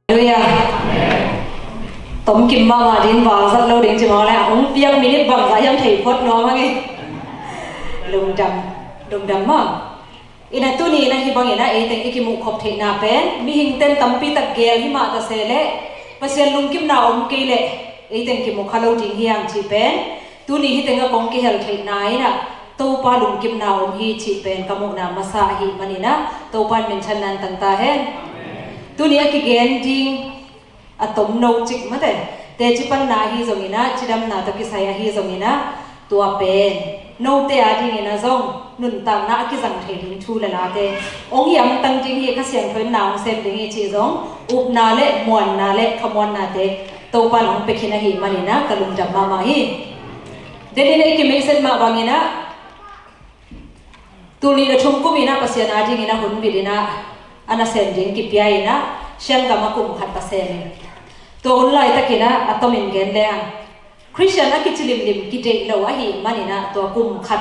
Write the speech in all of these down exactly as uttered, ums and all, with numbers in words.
Halleluiah. Tomkim mahmah ding, bangzat lo ding ci mawk le, hong piang minit bangzah hiam thei phot nuam ang e. Lungdam, lungdam mah. Ina tuni ina hih bangin ah eiteng i kimuh khop theihna pen mihingten tampi tak gel himah ta se leh Pasian lungkimna om kei leh eiteng kimu kha lo ding hi hang cih pen tuni hih tengah kong kihel theihna in ah Topa lungkimna om hi cih pen ka muhna masa ahih manin ah Topa in minthanna tang ta hen. Tuni a kigen ding a tomno cik mate, teci panna ahi zongin ah, cidamna tawh kisai ahi zongin ah, tua pen note a dingin ah zong nuntakna a kizang thei ding thu le late hong hiamtang ding hi. Kha Siangtho in na hong sem ding hi cih zong upna le muanna le khamuannate Topa in hong pia khin ahih manin ah ka lungdam mahmah hi. Denin ei kimeisen mah bangin ah, tul nih le thum kum in ah Pasian a dingin ah hun bit in ah a nasem ding kipia in ah, Shan gam ah kum khat Pasian in, tua hun laitakin ah a tomin gen leng Khristian a kici limlim kideih lo ahih manin ah tua kum khat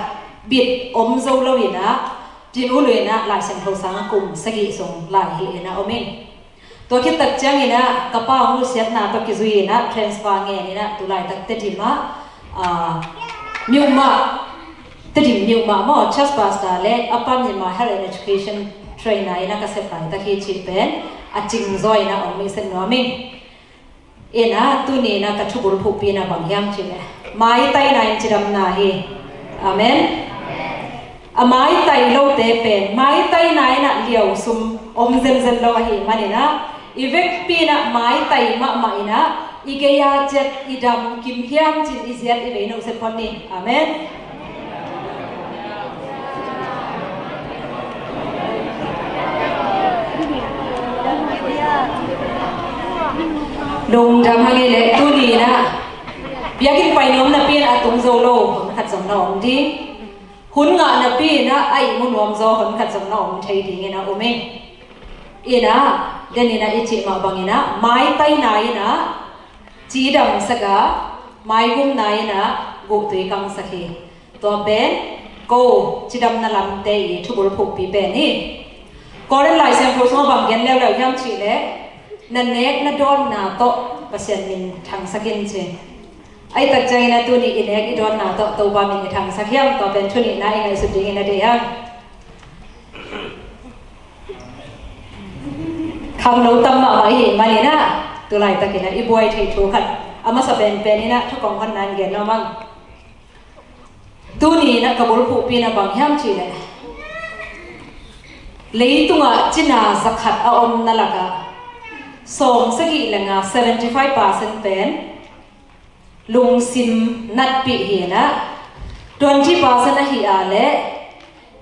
bit om zo lo in ah, Din U Lwin ah Lai Siangtho sang ah kum sagih sung lai hilh in ah om in. Tua khit tak ciangin ah ka pa hong nusiatna tawh kizui in ah transfer ngen in ah tu laitak Tedim ah, ah, Myanmar, Tedim Myanmar maw, church pastor le Upper Myanmar Health and Education trainer in ah ka sep laitak hi cih pen a cingzaw in ah hong meisen nuam ing. In ah tuni in ah ka thubulphuhpina bang hiam cih leh, maitaina in cidamna hi. Amen. A maitai lote pen maitaina in ah liausum om zenzen lo ahih manin ah, i vekpi in ah maitai mahmah in ah i gei-a ciat i dam kim hiam cin i ziat i vei no se phot ni. Amen. Lungdam hang ei leh tuni in ah biakinn pai nuam napi in ah a tung zo lo hun khat zong na om ding. Hun ngah napi in ah a ihmu nuam zaw hun khat zong na om thei dingin ah om ing. In ah denin ah i cih mah bangin ah maitaina in ah cidamsak a, maigumna in ah guhtui kangsak hi. Tua pen ko cidamna lamte i thubulphuhpi pen hi. Korin Lai Siangtho sungah bang gen leuleu hiam cih leh, na nek na dawnna tawh Pasian min thangsak in ci. Ahi tak ciangin ah tuni i nek i dawnna tawh Topa min i thangsak hiam, tua pen thunihna i ngaihsut dingin a deih ang. Khanglo tam mahmah i hih manin ah tu laitakin ah i buai theih thu khat a masa penpen in ah thu kong honna in gen nuam ang. Tuni in ah ka bulphuhpina bang hiam cih leh, leitungah cina zakhat a omna lakah sawm sagih le nga, seventy five percent pen lungsim natpih hi in ah, twenty percent ahi a leh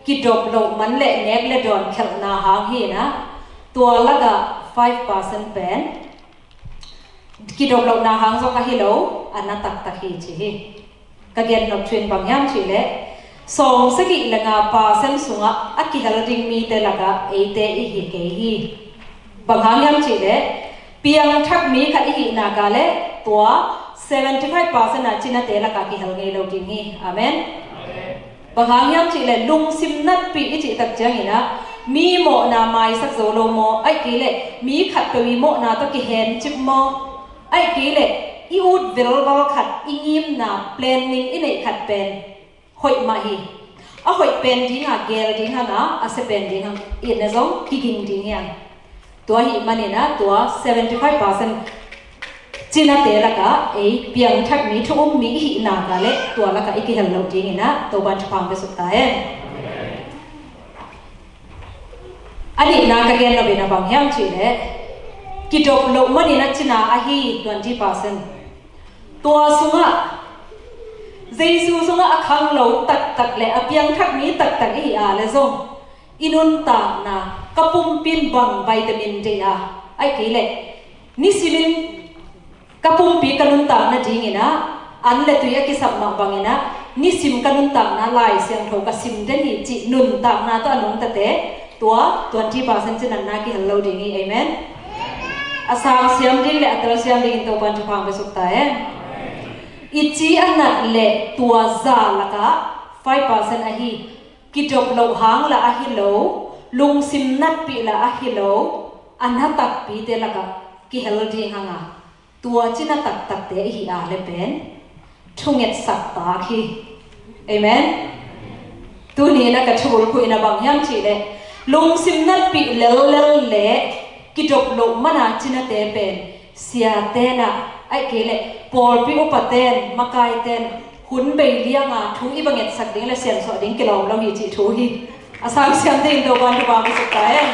kidop loh man le nek le dawn khelhna hang hi in ah, tua lakah five percent pen kidop lohna hang zong ahi lo, a na taktak hi ci hi. Ka gen nop thu in bang hiam cih leh, sawm sagih le nga percent sungah a kihel ding mite lakah eite i hi kei hi. Bang hang hiam cih leh, piangthak mi khat i hih nak leh tua seventy five percent a cinate lakah kihel ngei lo ding hi. Amen. Bang hang hiam cih leh lungsim natpih i cih tak ciangin ah, mi mawhna maisak zo lo maw, ahih kei leh mi khatpeuh i mawhna tawh kihencip maw, ahih kei leh i ut velval khat i ngimna planning i neih khat pen hoih mah hi. A hoih pen ding a gel ding hang a, a sia pen ding hang i na zong kiging ding hi hang. Tua ahih manin ah tua seventy five percent cinate lakah ei piangthak mi, thu um mi i hih nak leh tua lakah i kihel loh dingin ah Topa in thupha hong pia suk ta hen. A nihna ka gen nop in ah bang hiam cih leh, kidop loh manin ah cina ahi twenty percent, tua sungah Jesu sungah a khanglo taktak le a piangthak mi taktak i hih a leh zong i nuntakna, ka pumpi in bang vitamin deih a, ahih kei leh nisimin ka pumpi ka nuntakna dingin ah an le tui a kisap mah bangin ah nisim ka nuntakna Lai Siangtho ka sim den hi cih nuntakna tawh a nungtate, tua twenty percent cinatna kihel lo ding hi. Amen. A sang siam ding le a tel siam dingin Topa in thupha hong pia suk ta hen. I ci a nat le tua za lakah five percent ahi, kidop loh hang lah ahi lo, lungsim natpih lah ahi lo, a na takpite lakah i hel ding hang a, tua cina taktakte i hi a le pen thungetsak tak hi. Amen. Tuni na ka thubul khuh ina bang hiam cih leh, lungsim natpih lellel le kidop loh mana cinate pen siate na, ai kei leh pawlpi upaten, makaiten hun bei lianga thu i va ngetsak ding le siansuah ding kilawm lo hi cih thu hi. A sang siam ding Topan thupha hong suk ta hen.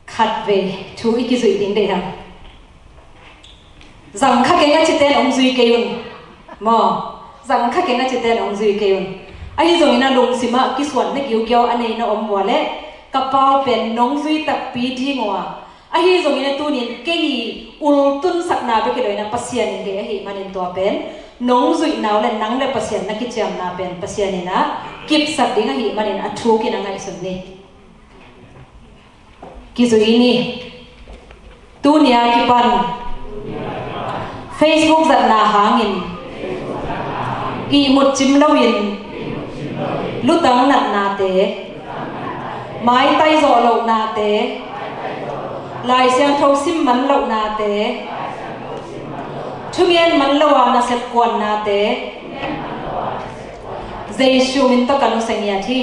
Khatvei thu i kizuih ding deih hang. Zang kha keng a citen hong zui kei un. Maw, zang kha keng a citen hong zui kei un. Ahi zongin a lungsim ah kisuanna kiukiau a nei na om ua leh ka pau pen nong zui takpi ding ua. Ahi zongin a tunin kei i ultunsakna bek hi lo in a Pasian in deih ahih manin tua pen nong zuihna uh le nang le Pasian na kiciamna pen Pasian in a kipsak ding ahih manin a thuk in a ngaihsun ni. Kizui ni. Tuni a kipan Facebook zatna hangin ihmut cim loin lutang natnate, maitai zawh lohnate, Lai Siangtho sim man lohnate, thungen man lo a nasep kuannate, Jesu min tawh ka nusia ngiat hi.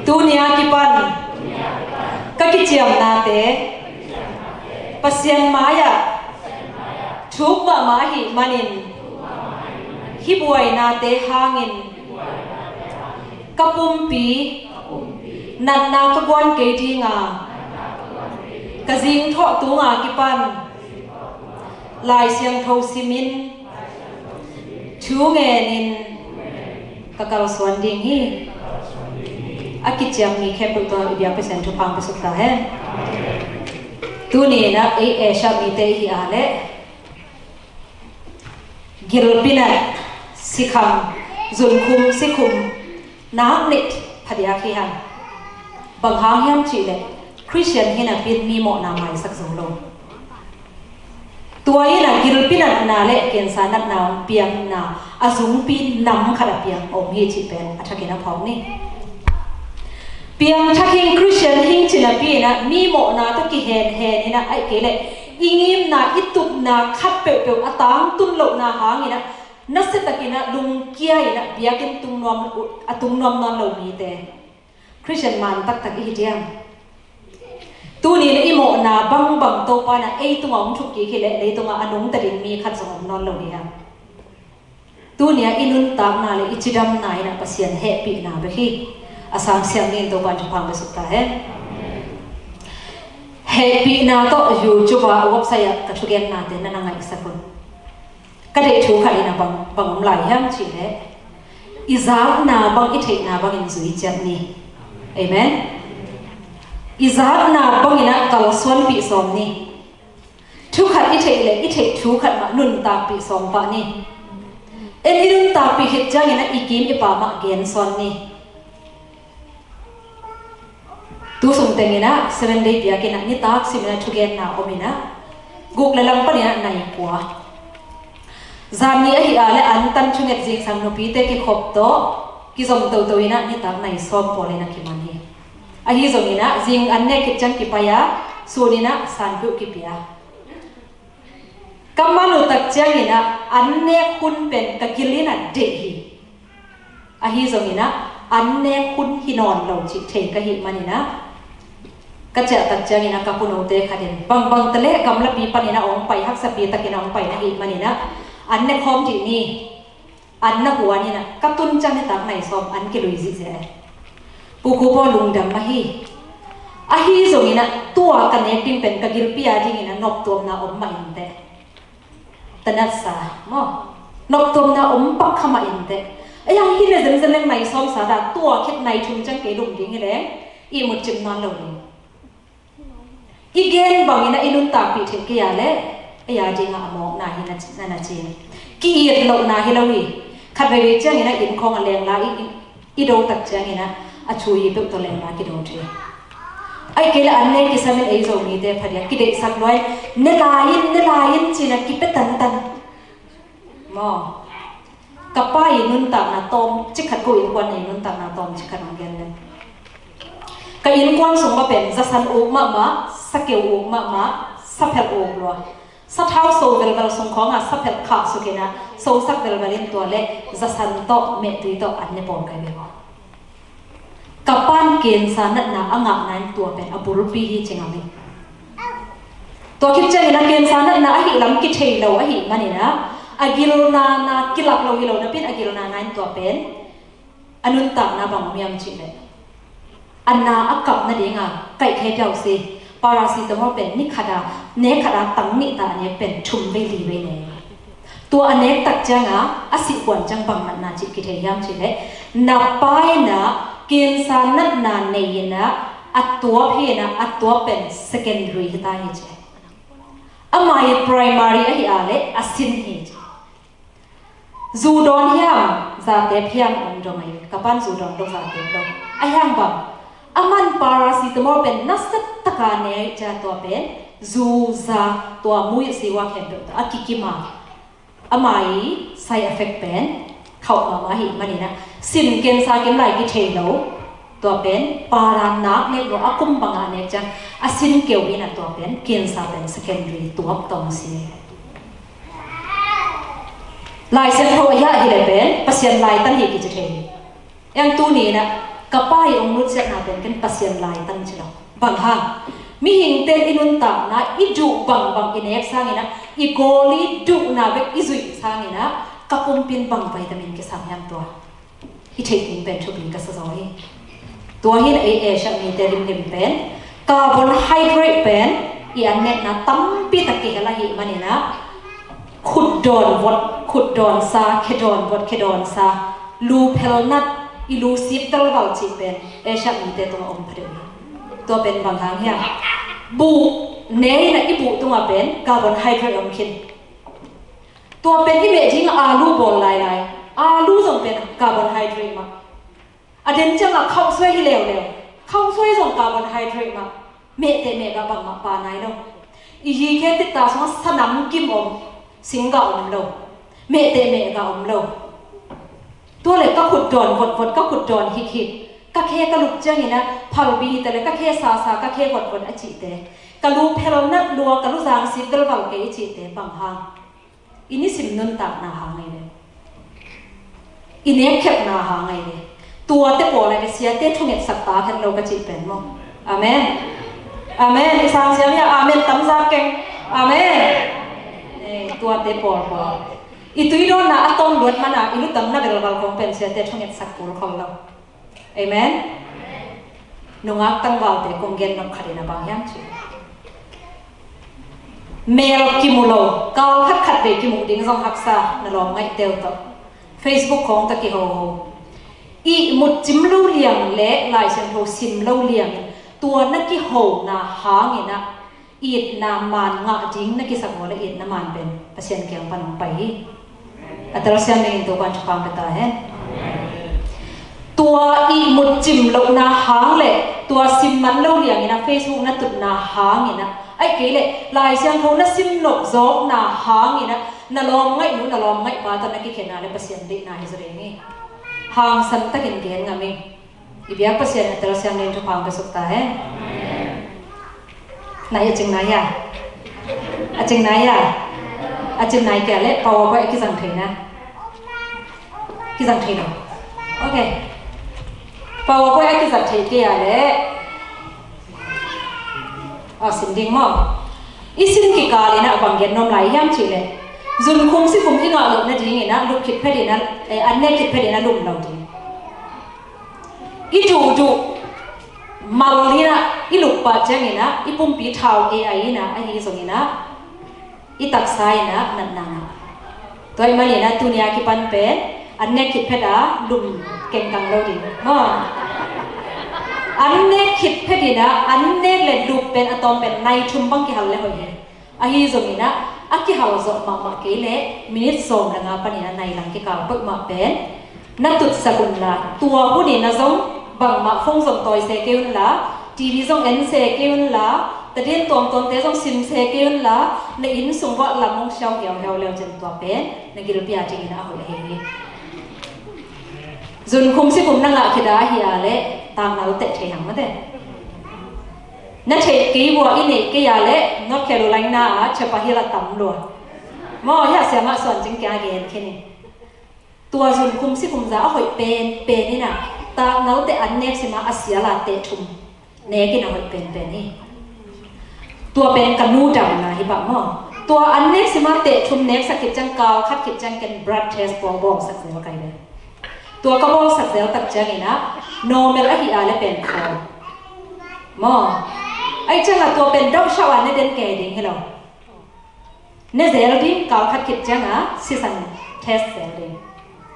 Tuni a kipan ka kiciamnate Pasian mai-ah thuk mahmah ahih manin hih buainate hangin ka pumpi natna ka guan kei dinga ka zingthawh tunga kipan Lai Siangtho simin thu ngenin ka kalsuan ding hi. A kiciam mi khempeuh tawh i biak Pasian thupha hong pia suk ta hen. Tuni in a ei Asia mite i hi a leh gilpi nat, sikham, zunkhum, sikhum nak nih phadiak hi hang. Bang hang hiam cih leh Khristian hi napi in mi mawhna maisak zo lo. Tua in a gilpi natna le cancer natna hong piangna a zungpi nam khat a piang om hi cih pen a thakin a phawk ni. Piangthak hing Khristian hing ci napi in a mi mawhna tawh kihenhen in a ai kei leh i ngimna i tupna khat peuhpeuh a tangtun lohna hangin a nasiatakin a lungkia in a biakinn tung nuam, a tung nuam nawn lo mite Khristian man taktak i hi diam? Tuni le i mawhna bangbang Topa in a ei tungah hong thuk kik hi leh leitungah a nungta ding mi khat zong om nawn lo hi hang. Tuni a i nuntakna le i cidamna in a Pasian hehpihna bek hi. A sang siam dingin Topa in thupha hong pia suk ta hen. Hehpihna tawh YouTube ah, website ah ka thugennate na na ngaihsak un. Ka deih thu khat in a bang, bang om lai hiam cih leh i zakna bang i theihna bangin zui ciat ni. Amen. I zakna bangin a kalsuanpih sawm ni. Thu khat i theih leh i theih thu khat mah nuntakpih sawm pah ni. En i nuntakpih khit ciangin a i kim i pam mah gen sawn ni. Tu sung tengin a Seven Day biakinn ah nitak simin a thugenna om in a guk le lang panin a nai kua. Zan ni ahi a le antan thunget zingsang nupite kikhop tawh kizom toto in a nitak nai sawm pawl in a kiman hi. Ahi zongin a zing an nek khit ciang kipai a sun in a san peuh kipia. Ka man uh tak ciangin a an nek hun pen ka gil in a deih hi. Ahi zongin a an nek hun hi nawn lo cih thei ka hih manin a ka ciah tak ciangin a ka punote khat in bangbang ta leh gamlapi panin a hong pai, haksapi takin a hong pai na hih manin a an ne khawm dih ni. An na huan in a ka tun ciang nitak nai sawm an kilui zihziah e. Pu Khup aw, lungdam mah hi. Ahi zongin a tua ka nek ding pen ka gilpi a dingin a noptuamna om mah inteh. Tanatsa maw, noptuamna om pak kha mah inteh. Ei ang hi le zenzen leng nai sawm sa da, tua khit nai thum ciang kei lum ding hi leng ihmut cim nawn lo ding. I gen bangin a i nuntakpih theih kei a le ei a dingah a mawkna hi na, na, na ci. Ki-it lohna hi lo hi. Khat veivei ciangin a inn khawng a lengla i, i, i do tak ciangin a, a thu hi peuh tawh lengla kido thei. Ai kei le an ne kisamin ei Zomite phadiak kideihsak luai. Ne lai in, ne lai in ci-in a kipia tantan. Maw? Ka pa i nuntakna tawm cikhat, ko innkuan i nuntakna tawm cikhat hong gen le. Ka innkuan sung mah pen zasan uk mahmah, sakeu uk mahmah, saphelh uk lua. Sathau so velvel sung khawngah saphelh khah sukinah sosak velvel in tua le zasan tawh mehtui tawh an ne pawl kai ve aw. Ka pan kensa natna a ngahna in tua pen a bulpi hi ci ngam hi. Tua khit ciangin a kensa natna ahi lam kithei lo ahi maninah a gilna na kilak lo hi lo napin a gilna na in tua pen a nuntakna bang om hiam cihleh a na a kap nadinga kaihkhe piau si. Paracetamol pen ni khata nek khata tang nih ta a nek pen thum vei li vei nei. Tua a nek tak cianga a sih kuan ciang bang natna cih kithei hiam cihleh na paina kinsa natna nei inah a tuap hi inah a tuap pen secondary hi ta hi ci. Amah i primary ahi a le a sin hi ci. Zu dawn hiam zatep hiam om dong ahi. Ka pan zu dawn dong zatep dong a hiang bang a man paracetamol pen nasat taka ne cia tua pen zu za tua mui siwa khempeuh a kikima. Amah i side effect pen khauh mahmah ahi maninah sin kensa kim lai kithei lo. Tua pen para nak nek lo a kum bangah nek ciang a sin keu inah tua pen kensa pen secondary tuap tong si. Lai Siangtho a hiah hileh pen Pasian laitan hi kici thei hi. Eng tuni inah ka pa i ong nutsiatna pen ken Pasian laitan ci lo. Bang hang mihingte i nuntakna i duh bangbang i nek sanginah i goal i duhna bek i zuih sanginah ka pumpin bang vitamin kisam hiam tua. I theih ding pen thupi ka sa zaw hi. Tua hin ei Asia mite limlim pen carbohydrate pen i an nekna tampi tak kihel ahi maninah khut dawn vot khut dawn sa khe dawn vot khe dawn sa lu phel nat i lu sip telval cih pen Asia mite tungah om phadeuh hi. Tua pen bang hang hiam? Buh ne inah i buh tungah pen carbohydrate om khin. Tua pen i meh ding alu bawl lailai. Alu zong pen carbohydrate mah. A den ciangah khauhsuai hi leuleu. Khauhsuai zong carbohydrate mah. Mehteh mehgah bangmah pa nai lo. I hi khe titta sungah sanam kim om. Singgah om lo. Mehteh mehgah om lo. Tua le ka khut dawn votvot ka khut dawn hikhik. Ka khe ka lup cianginah phalbi hita le ka khe sasa ka khe votvot a cihte. Ka lu phel nat lua ka lu zang sip delval kei i cihte bang hang. I nisim nuntakna hang ei le i nekkhepna hang ei le tuate pawl ei le siate thungetsak ta khen lo ka cih pen maw? Amen. Amen. I sang siam ia amen tamzak keng. Amen. Tuate pawl pawl i tuidawnna a tawm luat mana i lutang na belbal kong pen siate thungetsak kul khol lo. Amen. Nungak tangvalte kong gen nop khatin a bang hiam ci. Mel kimu lo kal khatkhat vei kimuh ding zong haksa na lawm ngaih teu tawh Facebook khawng tawh kihoho. Ihmut cim lo liang le Lai Siangtho sim lo liang tua na kihona hanginah itna man ngah ding na kisak uh le itna man pen Pasian kiang pan hong pai hi. A telsiam dingin Topan thupha pia ta hen. Tua ihmut cim lohna hang le tua sim man lo liangin a Facebook na tutna hangin a aih kei le Lai Siangtho na sim nop zawkna hangin a na lawm ngaihnu na lawm ngaihpa tawh na kikhenna le Pasian deihna hi zaw ding hi. Hangsan takin gen ngam ing. I biak Pasian a telsiam dingin thupha hong pia suk ta hen. Nai a cing nai a. A cing nai a. A cing nai kei a le PowerPoint a kizang thei na. Kizang thei lo. Ok. PowerPoint a kizang thei kei a le. A sim ding maw. I sim kikal in a bang gen nuam lai hiam cih le. Zunkhum sikhum i ngah loh nadingin a lup khit phet in a, eh, an nek khit phet in a lum lo ding. I duhduh mal in a i lup pah ciangin a i pumpi thau ei ai in a ahi zongin a i taksa in a natna ngah. Tua ahih manin a tuni a kipan pen an nek khit phet a lum kengkang lo ding maw? An nek khit phet in a an nek le lup pen a tawm pen nai thum bang kihal le hoih hi. Ahi zongin a a kihal zawh mahmah kei le minit sawm le nga panin a nai lang kikal peuhmah pen na tutsak unla tua hunin a zong bangmah phone zong tawi se kei unla TV zong en se kei unla tadin tuamtuamte zong sim se kei unla na inn sung buah lam hong siau hiauhiau leu cin tua pen na gilpi a dingin a hoih ahi hi. Zunkhum sikhum na ngah khit a ahi a le taknal teh thei hang mate. Na theih kei vua i neih kei a leh North Carolina ah Chapel Hill a tam lua. Maw, hia siamah suan cing kia gen khin in. Tua zun khum si khum za a hoih pen pen in a, taknalte an nek sima a sial a teh thum nek in a hoih pen pen hi. Tua pen ka nu damna hi pah maw. Tua an nek sima teh thum nek sak khit ciang kal khat khit ciang ken blood test bawl bawl sak zel kai ve. Tua ka bawl sak zel tak ciang in a normal ahi a le pen khaw. Maw. Ai ciang a tua pen dok shau a ne den kei ding hi lo. Ne zel ding kal khat khit ciang a sisan test zel ding.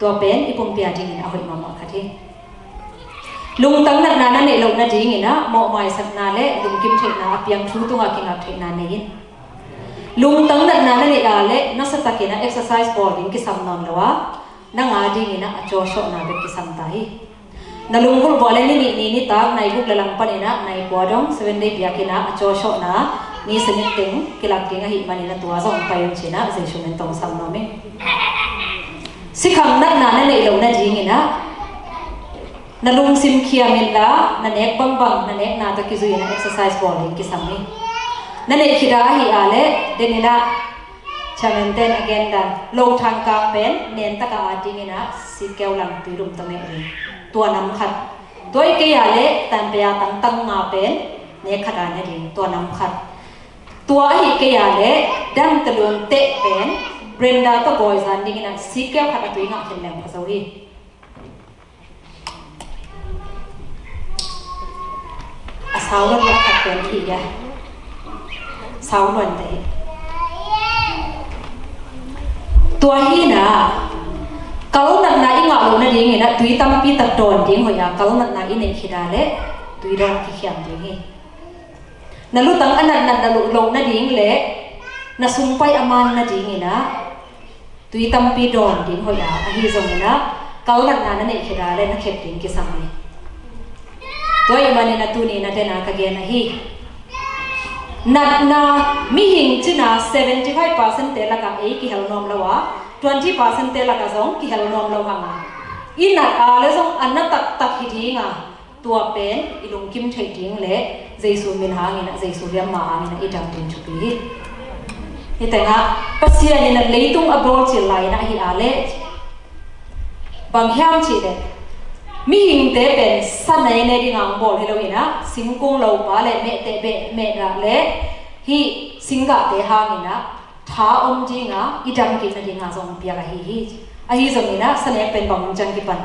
Tua pen i pumpi a dingin a hoih mahmah khat hi. Lungtang natna na neih loh nadingin a mawhmaisakna le lungkim theihna a piang thu tungah kingak theihna nei in. Lungtang natna na neih a le nasatakin a exercise bawl ding kisam nawn lo a, nang a dingin a a cawsawhna bek kisam ta hi. Na lunggulh vua le ni nih ni nitak nai guk le lang panin a nai kua dong Seven Day biakinn ah a cawsawhna ni sinik teng kilak ding ahih manin a tua zong pai un ci-in a Jesu min tawh sam nuam ing. Sikhang natna na neih loh nadingin a na lungsim khiam inla na nek bangbang na nekna tawh kizui in a exercise bawl ding kisam hi. Na neih khit a ahih a le den in a Chairman ten a gen dan lo thang kang pen nen taka a dingin a sikeu lang tui lum tawh mek ding. Tua nam khat. Tua i kei a le tanpei a tangtang nga pen nek khat a ne ding. Tua nam khat. Tua ahi kei a le dan taluang teh pen Brenda tawh gawi zan dingin a sikeu khat a tui ngah khin leng pha zo hi. A sau luan a khat pen hi dia. Sau luan te hi. Tua hi na kal natna i ngah loh nadingin a tui tampi tak dawn ding hoih a kal natna i neih khit a le tui dawn kikhiam ding hi. Na lutang a natnat na luh loh nading le na sumpai a man nadingin a tui tampi dawn ding hoih a ahi zongin a kal natna na neih khit a le na khep ding kisam hi. Tua ahih manin a tuni na den a ka gen ahi. Natna mihing cina seventy five percent te lakah ei kihel nuam lo a twenty percent te lakah zong kihel nuam lo hang a i nat a le zong a na taktak hi ding a Tua pen i lungkim theih ding le Jesu min hangin a Jesu liamma hangin a i dam ding thupi hi. Hi tengah Pasian in a leitung a bawl cil lai in a hi a le bang hiam cih le mihingte pen sa nei ne ding ang bawl hi lo in a singkung lopa le mehteh beh mehdah le hi singgahte hangin a tha om ding a i dam kik na ding a zong piak ahi hi. Ahi zongin a sa nek pen bang hong ciang kipan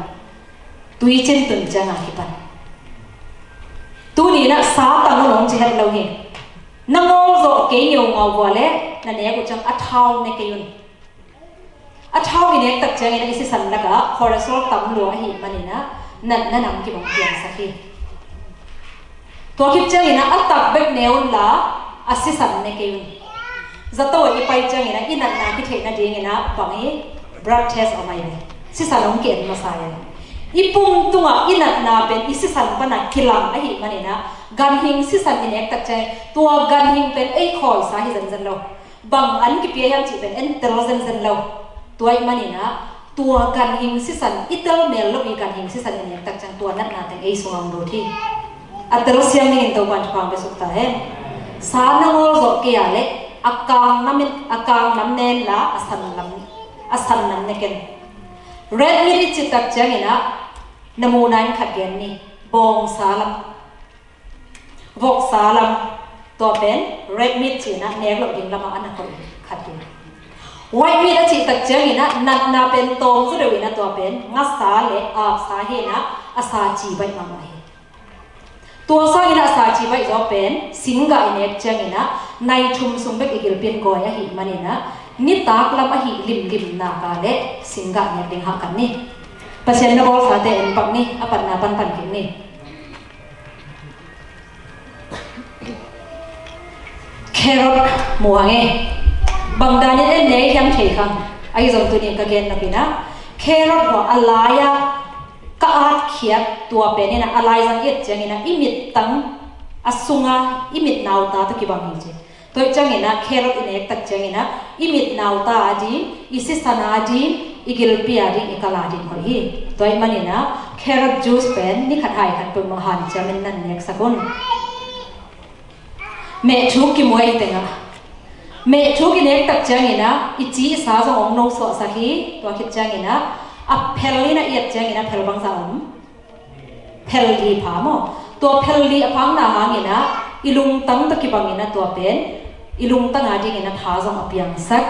Tui cin tun ciang a kipan. Tuni in a sa tang un hong ci het lo hi. Na ngawl zawh kei ngeungau vua le na nek uh ciang a thau ne kei un. A thau i nek tak ciangin a i sisan lakah cholesterol tam lua ahih manin a natna nam kibang piangsak hi. Tua khit ciangin a a tak bek ne un la a sisan ne kei un. Zato i pai ciangin a i natna kitheih nadingin a bang i blood test a mai ve. Sisan hong ki-en masa e. I pum tungah i natna pen i sisan pana kilang ahih manin a ganhing sisan i nek tak ciangin tua ganhing pen ei khawisa hi zenzen lo. Bang an kipia hiam cih pen en tel zenzen lo. Tua ahih manin a tua ganhing sisan i tel mel lo i ganhing sisan i nek tak ciang tua natna teng ei sungah hong lut hi. A tel siam dingin Topan thupha hong pia suk ta hen. Sa na ngawl zawh kei a le a kang nam in a kang nam nen la a san lam a san nam ne ken. Red meat i cih tak ciangin a na muhna in khat gen ni. Bawngsa lam voksa lam tua pen red meat cih in a nek loh ding lamah a na koih khat ding. White meat a cih tak ciangin a natna pen tawm zaw deuh in a tua pen ngasa le apsa hi in a a sa ci baih mahmah hi. Tua sangin a sa ci baih zaw pen singgah i nek ciangin a nai thum sung bek i gilpi in gawi ahih manin a nitak lam ahi limlim nak a le singgah nek ding hahkat ni. Pasian na bawlsate en pak ni, a patna panpan kik ni. Carrot mu hang e. Bang danin en ne hiam thei kha. Ahi zong tuni ka gen nop in a carrot hua a lai-a ka atkhiat tua pen in a a laizang i et ciangin a i mittang a sunga i mit nauta tawh kibang hi ci. Tua ahih ciangin a carrot i nek tak ciangin a i mit nauta a ding, i sisan a ding, i gilpi a ding, i kal a ding hoih hi. Tua ahih manin a carrot juice pen ni khat hai khat peuhmah hanciamin na neksak un. Mehthuk kimuai tengah, mehthuk i nek tak ciangin ah i ci i sa zong hong no suahsak hi. Tua khit ciangin ah a phel in ah i et ciangin ah phel bangzah om? Phel li pha maw? Tua phel li a phakna hangin ah i lungtang tawh kibangin ah tua pen i lungtang a dingin ah tha zong a piangsak,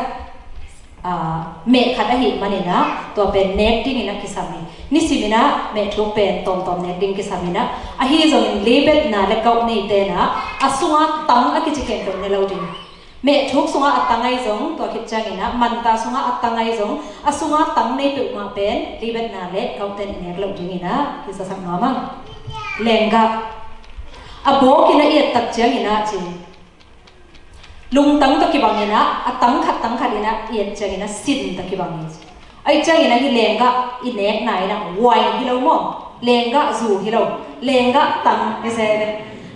aa, meh khat ahih manin ah tua pen nek dingin ah kisam hi. Nisimin ah mehthuk pen tawmtawm nek ding kisam in ah, ahi zongin libetna le gauh neite in ah a sungah tang a kici khempeuh ne lo ding. Mehthuk sungah a tang ahi zong, tua khit ciangin ah manta sungah a tang ahi zong, a sungah tang nei peuhmah pen libetna le gauhte in i nek loh dingin ah kizasak nuam ang. Lenggah, a bawk in ah i et tak ciangin ah ci, lungtang tawh kibangin ah a tang khat tang khat in ah i et ciangin ah sin tawh kibang hi. Ahih ciangin ah hih lenggah i nekna in ah wai hi lo maw? Lenggah zu hi lo. Lenggah tang hi se.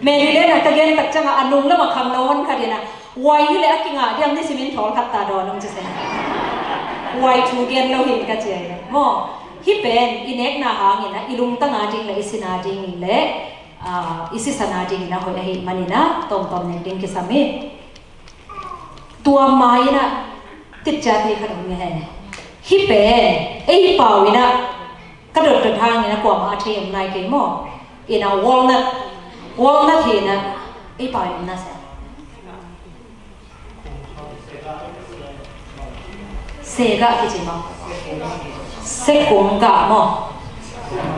Mary Ellen ah ka gen tak ciangah a nung lamah khangno hon khat in ah wai hi leh a kingah diam, nisimin thawl khat ta dawn ung ci se. Wai thu gen lo hi ka ci a hi maw? Hih pen i nekna hangin ah i lungtang a ding le i sin a dingin le, aa, i sisan a dingin ah hoih ahih manin ah tawmtawm nek ding kisam hi. Tua ma-in ah titciate khat om hi. Hih pen ei pau in ah ka dotdot hangin ah kuamah a thei om nai kei maw? In ah walnut, walnut hi in ah ei pau in om na se. Segah kici maw? Sekung gah maw?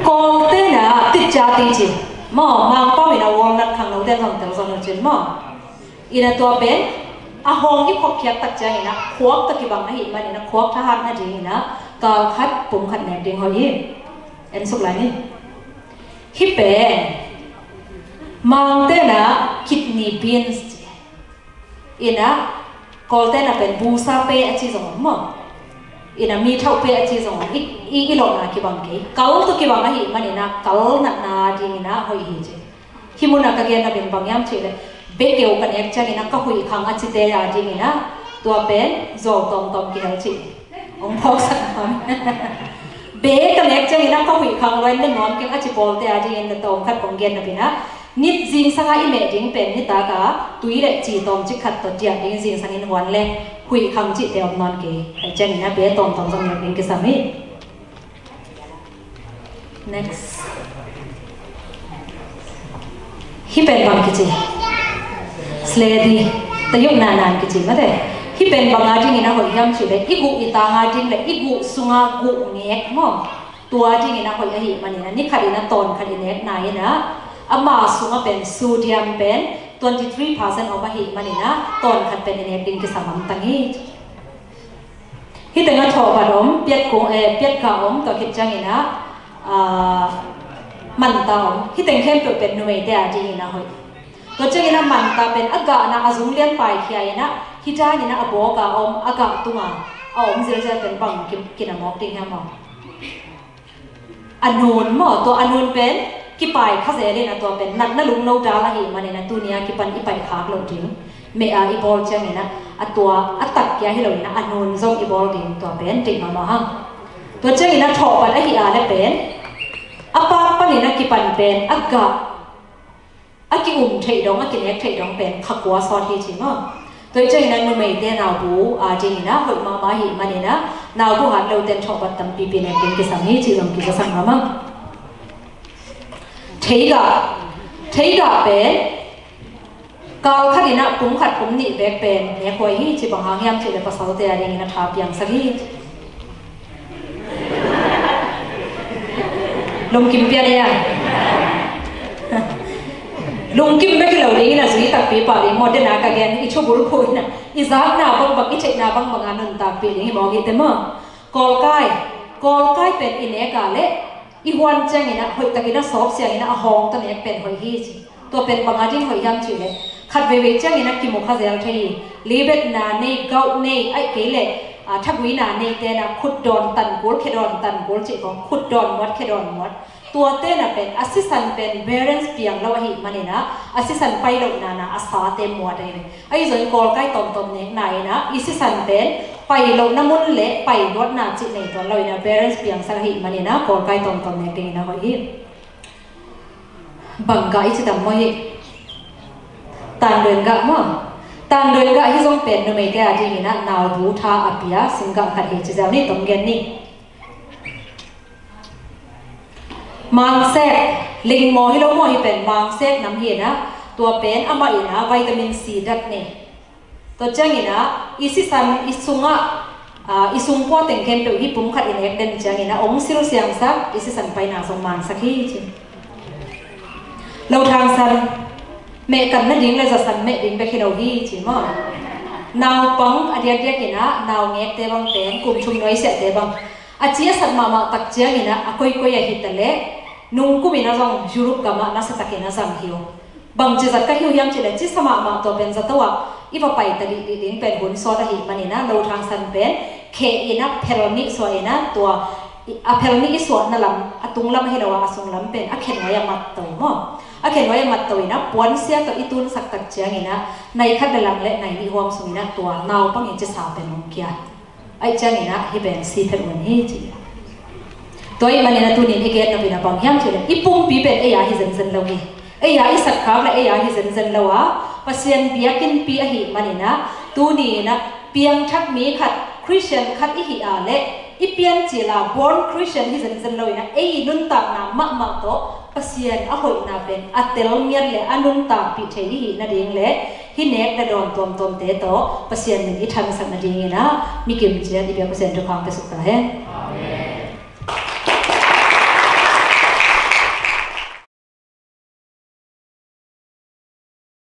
Kawlte in ah titciate ci maw? Mangpau in ah walnut khangnote zong tel zong lo cin maw? In ah tua pen a hawng i khopkhiat tak ciangin ah khuak tawh kibang ahih manin ah khuak thahat nadingin ah kal khat pum khat nek ding hoih hi. En suk lai ni. Hih pen Mangte in ah kidney beans ci. In ah Kawlte in ah pen busa pe a ci zong om maw? In ah mi thauh pe a ci zong om. I, i, i lawhna kibang kei. Kal tawh kibang ahih manin ah kal natna dingin ah hoih hi ci. Hih munah ka genna pen bang hiam cih leh, bekeu ka nek ciangin ah ka huih khang a cite a dingin ah tua pen zuau tawmtawm kihel cih hong phawksak nuam. Be ka nek ciangin ah ka huih khang lua in ne nuam keng a ci pawlte a dingin na tawm khat kong genna pen ah, nit zingsang a i meh ding pen nitak a tui le ci tawmcik khat tawh diah ding zingsang in huan le huih khang cihte om nawn kei. Ahih ciangin ah be tawmtawm zong nek ding kisam hi. Next. Hih pen bang kici? Sledi. Tayuk nanan kici mate. Hih pen bang a dingin a hoih hiam cih leh i guh i tang a ding le i guh sunga guh ngek maw? Tua dingin a hoih ahih manin a ni khat in a tawn khat i nekna in a ama sunga pen sodium pen twenty three percent om ahih manin a tawn khat pen i nek ding kisam hamtang hi. Hih teng a thawhbat om, piatkung, eh, piatkah om, tua khit ciangin ah, ah, manta om. Hih teng khempeuh pen numeite a dingin a hoih. Tua ciangin ah manta pen a gahna a zung lian paikhia in ah, hih danin ah a bawk a om, a gah tunga a om zelzel pen bang kin, kin a mawk ding hiam maw? A nun maw, tua a nun pen kipai kha zel in a tua pen natna lungno dal ahih manin a tuni a kipan i paih khak loh ding. Meh a i bawl ciangin a, a tua a tak kia hi lo in a, a nun zong i bawl ding tua pen deih mahmah hang. Tua ciangin a thawhbat ahi a le pen a pak panin a kipan pen a gah a ki-um theih dong, a kinek theih dong pen kha kua sawt hi ci maw? Tua hi ciangin a numeite naubu a dingin a hoih mahmah ahih manin a naubu hat lote in thawhbat tampipi nek ding kisam hi ci zong kizasak mahmah. Theigah, theigah pen kal khat in a pum khat pum nih bek pen nek huai hi ci, bang hang hiam cih le pasalte a dingin a tha piangsak hi. Lungkim pian ei a. Lungkim bek hi lo dingin a zui takpi pah ding maw, den a ka gen i thubul phuh in a i zakna bangbang, i theihna bangbang a nuntakpih ding hi mawk hi te maw? Kawlkai, kawlkai pen i nek a leh i huan ciangin a hoih takin a sawp siangin a hawng tawh nek pen hoih hi ci. Tua pen bang a ding hoih hiam cih leh khat veivei ciangin a kimu kha zel thei hi. Libetna nei, gauh nei, ahih kei leh, a, thaguina neite in a khutdawn tankul, khedawn tankul cih khawng, khutdawn muat, khedawn muat. Tuate in a pen a sisan pen balance piang lo ahih manin a, a sisan pai lohna na a sate muat ahi ve. Ahi zongin kawlkai tawmtawm nekna in a i sisan pen pai lohna mun le pai luatna cih nei tuan lo in a balance piangsak ahih manin a kawlkai tawmtawm nek dingin a hoih hi. Bang gah i ci tam maw hi? Tangduan gah maw? Tangduan gah hi zong pen numeite a dingin ah nau bu tha a pia singgah khat hi ci ziau ni, tom gen ni. Mangsek, lingmaw hi lo maw, hi pen mangsek nam hi in ah, tua pen amah in ah vitamin C dat ni. Tua ciangin ah i sisan i sungah, ah, i sungpua teng khempeuh hih pum khat in ek den ciangin ah ong silsiangsak, i sisan paina zong mansak hi ci. Lothangsan, mehkan nading le zasan meh ding bek hi lo hi ci maw? Naupang a diakdiakin ah naungekte bang pen kum thum nuaisiahte bang a ci a sat mahmah tak ciangin ah a koikoi ahi ta leh nungkumin ah zong Europe gamah nasatakin a zang hi uh. Bangci zat ka hi uh hiam cih leh cisa mahmah tua pen zato ah i va pai ta dihdih ding pen hun sawt ahih manin ah Lothangsan pen kheh in ah phel nih suah in ah tua a phel nih i suahna lam a tunglam ahi lo ah a sunglam pen a khenuai a matto maw? A khenuai a matto in ah puansia tawh i tunsak tak ciangin ah nai khat le lang le nai nih huam sungin ah tua naupang i cisa pen hong kia. Aih ciangin ah hih pen si phet un hi ci. Tua ahih manin ah tunin i gen nop in ah bang hiam cih leh i pumpi pen ei a hi zenzen lo hi. Ei a i sakkhak le ei a hi zenzen lo a, Pasian biakinnpi ahih manin ah tunin ah piangthak mi khat, Christian khat i hih a leh i piancil a born Christian hi zenzen lo in ah ei i nuntakna mahmah tawh Pasian a hoihna pen a tel ngiat le a nuntakpih thei i hih nading le hih nek le dawn tuamtuamte tawh Pasian min i thansak nadingin ah mi kimciat i biak Pasian thupha hong piasuk ta hen.